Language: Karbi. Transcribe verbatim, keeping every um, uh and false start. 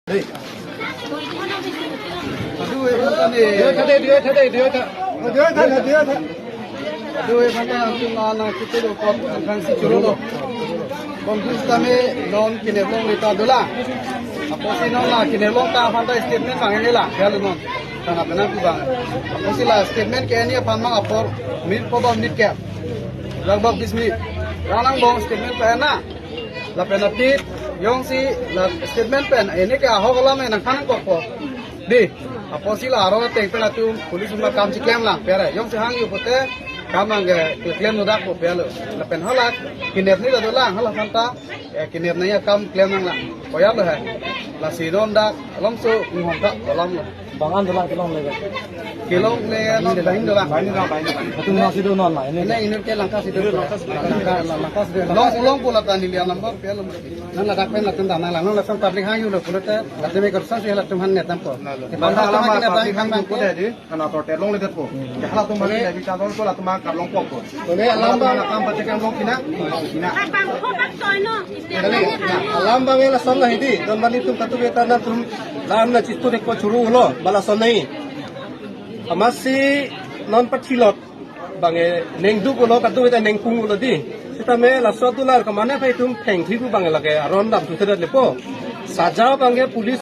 Aduh, eh, mana ni? Dia tadi, dia tadi, dia tadi. Oh, dia tadi, dia tadi. Aduh, eh, mana ni? Mana kita tu kon kan si churu lo. Confuse kami non kine long kita dolang. Apotsi non la kine long ta aphan ta statement bang ini la, ya lo non. Karena benar tu bang. Apotsi la statement ke ini aphan mang apor min po bang min ke. Lagbag bis min. Ranang bong statement pa na. Lapen aphi jongsi la statement pen ini ke ahok alam nangkhan kokpo. Di, apotsi la aro ateng pen atum police ma kam chiklem lang pere. Jongsi hangji pute kam nangkeklem nodak po pere lo. Lapen hala kinep ni dolang, hala aphan ta, eh, kinep ni akam klem nanglang. Koya lo he. Lasi non dak along so ngonghong ta alam lo. Bang-an dolang kelong le. Kelong le, non bang dolang. Atum nasi do non la ini. Ini, ini ke Langka si do. Langka, Langka si do. Long, long pula tani lian number pere lo. Non ladak pen latum dana lang, non latum public hangji lo pulote, latum ekor sa si latum han netam po. Bang alam public hangji ko dei di, karena to telong ledet po. Ya halatum mari dari channel ko latum kapalong po. Tole alam bang, alam pati kam long kina, kina. Tole, alam bang lason la hidi, don bani tum katu beta na tum lam na chistu dek ko churu lo, bala son nai. Amatsi non pathilot bang nengduk lo, katu beta nengpung lo di. Sitame laso dolar kemana pai tum thengthi ku bang lake aron dam tu tedat lepo. Saja bang police